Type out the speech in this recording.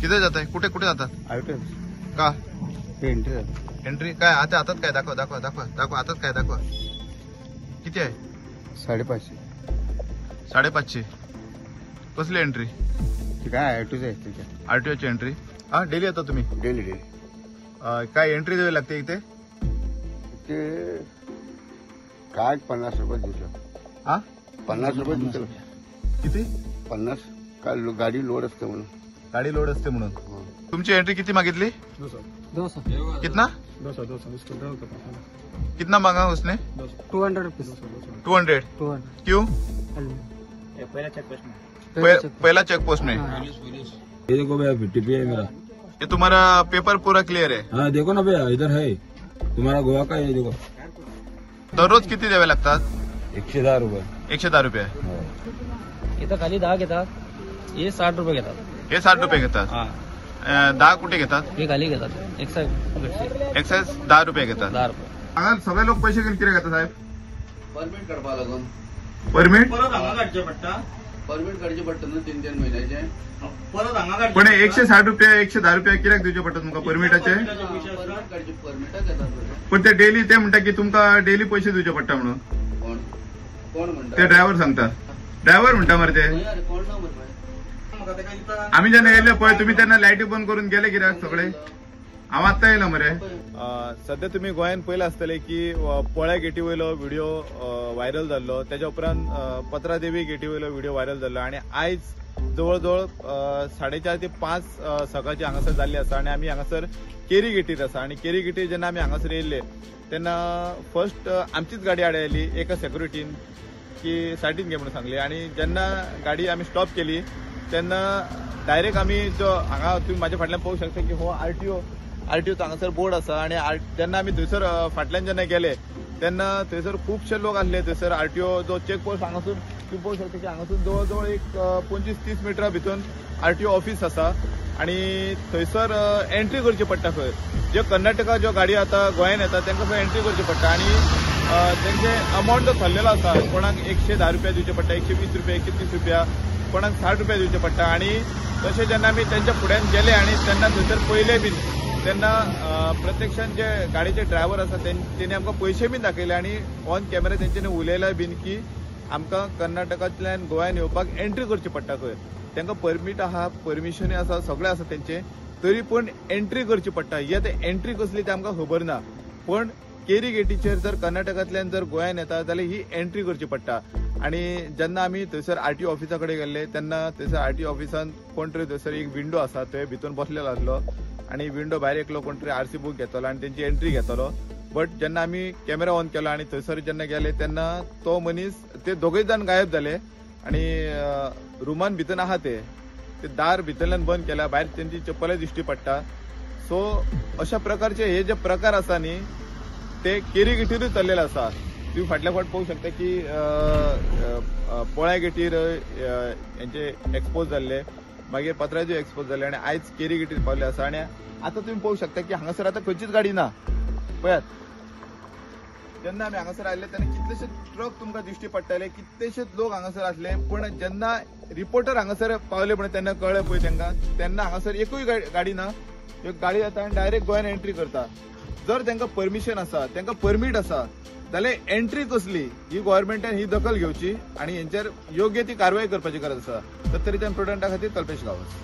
किती जात आहे? कुठे कुठे जातात? का एंट्री. एंट्री काय आता हातात काय दाखवा दाखवा दाखवा दाखवा, हातात काय दाखवा. किती आहे? 550. 550. कसली एंट्री? ती काय आरटीओ आहे त्याच्या. आरटीओची एंट्री. हा, डेली येता तुम्ही? Daily daily. काय एंट्री द्यावी लागते इथे? ते काय 50 रुपये दिलं. हा, 50 रुपये दिलं. किती? 50. काय गाडी लोड असते म्हणून. गाडी लोड असते म्हणून. तुमची एंट्री किती मागितली? 200. कितना? 200. कितना मांगा उसने? 200 रुपीज. 200. 200. क्यों? पहला चेक पोस्ट में. पहला चेक पोस्ट में. ये देखो भैया, टीपी है मेरा. ये तुम्हारा पेपर पूरा क्लियर है? हाँ, देखो ना भैया, इधर है तुम्हारा गोवा का, ये देखो. दररोज किती द्यावे लागतात? 110 रुपये. 110 रुपये. इथं खाली 10 घेतात, हे 60 रुपये घेतात. हे 60 रुपये घेतात? हा. 10 कुठे घेतात? हे खाली घेतात एक्साइज. एक्साइज 10 रुपये घेतात. 10 रुपये. हांगा सगळे लोक पैसे घेऊन कितें घेता साहेब? परमीट काडपा लागून. परमीट परत हांगा काडचें पडटा. परमीट काडचें पडटा न्हू 3-3 म्हयन्याचे. परत हांगा काडचें. पण 160 रुपया 110 रुपया कित्याक दिवचे पडटा तुमकां परमिटाचे? परमीट काडचे, परमिटाक येतात. पण ते डेली ते म्हणटा की तुमकां डेली पैसे दिवचे पडटा म्हणून. कोण कोण म्हणटा? ते ड्रायव्हर सांगता. ड्रायव्हर म्हणटा मरे ते. कोण ना मरे. आमी जेन्ना येयले पळय तुमी तेन्ना लायटी बंद करून गेले कित्याक सगळे? हांव आत्तां येयला मरे. सध्या तुमी गोंयांत पयलें आसतलें की पोळ्या गेटी वयलो व्हिडिओ व्हायरल जाल्लो, तेच्या उपरांत पत्रादेवी गेटी वयलो व्हिडिओ व्हायरल जाल्लो आनी आयज जवळ जवळ 4:30 ते 5 सकाळची हांगासर जाल्ली आसा आनी आमी हांगासर केरी गेटीर आसा. आनी केरी गेटीर जेन्ना आमी हांगासर येयल्ले तेन्ना फर्स्ट आमचीच गाडी आडायली एका सेक्युरिटीन की सायडीन घे म्हणून सांगली. आनी जेन्ना गाडी आमी स्टॉप केली तेन्ना डायरेक्ट आमी जो हांगा तुमी म्हाज्या फाटल्यान पळोवंक शकता की हो आरटीओ आरटीओचो हांगासर बोर्ड आसा. आनी जेन्ना आमी थंयसर फाटल्यान जेन्ना गेले तेन्ना थंयसर खुबशे लोक आसले. थंयसर आरटीओ जो चेक पोस्ट हांगासून तुमी पळोवंक शकता की हांगासून जवळ जवळ एक 25-30 मिटरा भितर आरटीओ ऑफिस आसा आनी थंयसर एंट्री करची पडटा. खंय ज्यो कर्नाटका ज्यो गाडी आतां गोंयान येता तांकां खंय एंट्री करची पडटा आनी तेंचे अमावंट जो थरलेलो आसा कोणाक 110 रुपया दिवचे पडटा, 120 रुपया, 130 रुपया, कोणाक 60 रुपया दिवचे पडटा. आनी तशें जेन्ना आमी तेंच्या फुड्यान गेले आनी तेन्ना थंयसर पयले बीन तेन्ना प्रत्यक्षान जे गाडयेचे ड्रायव्हर आसा तेणी आमकां पयशे बीन दाखयले आनी ऑन कॅमेरा तेंच्यांनी उलयला बीन की आमकां कर्नाटकांतल्यान गोंयान येवपाक एंट्री करची पडटा. खंय तांकां परमीट आहा, परमिशनूय आसा, सगळें आसा तेंचें, तरी पूण एंट्री करची पडटा. ही आतां एंट्री कसली तें आमकां खबर ना, पूण केरी गेटीचेर जर कर्नाटकांतल्यान जर गोंयान येता जाल्यार ही एंट्री करची पडटा. आनी जेन्ना आमी थंयसर आरटीओ ऑफिसा कडेन गेल्ले तेन्ना थंयसर आरटीओ ऑफिसान कोण तरी थंयसर एक विंडो आसा थंय भितर बसलेलो आसलो आनी विंडो भायर एकलो कोण तरी आरसी बूक घेतलो आनी तेंची एंट्री घेतलो. बट जेन्ना आमी कॅमेरा ऑन केलो आनी थंयसर जेन्ना गेले तेन्ना तो मनीस ते दोगूय जाण गायब जाले आनी रुमान भितर आहा ते दार भितरल्यान बंद केल्या, भायर तेंची चप्पलाय दिश्टी पडटा. सो अशा प्रकारचे हे जे प्रकार आसा न्ही ते केरी गेटीरूय चल्लेले आसा. तुम्ही फाटल्या फाट पळोवंक शकता की पोळ्या गेटीर हेंचे एक्सपोज जाल्ले, मागीर पत्राचे एक्सपोज जाल्ले आनी आयज केरी गेटीर पावले आसा. आनी आतां तुमी पळोवंक शकता की हांगासर आतां खंयचीच गाडी ना. पळयात जेन्ना आमी हांगासर आयले तेन्ना कितलेशे ट्रक तुमकां दिश्टी पडटाले, कितलेशेच लोक हांगासर आसले, पूण जेन्ना रिपोर्टर हांगासर पावले पळय तेन्ना कळ्ळें पळय तांकां तेन्ना हांगासर एकूय गाडी ना. एक गाडी येता आनी डायरेक्ट गोंयान एंट्री करता. जर तांकां परमिशन आसा, तांकां परमीट आसा जाल्यार एंट्री कसली ही गव्हर्मेंटान ही दखल घेवची आनी हेंचेर योग्य ती कारवाय करपाची गरज आसा. तर तरी त्या प्रुडंटा खातीर कल्पेश गांवस.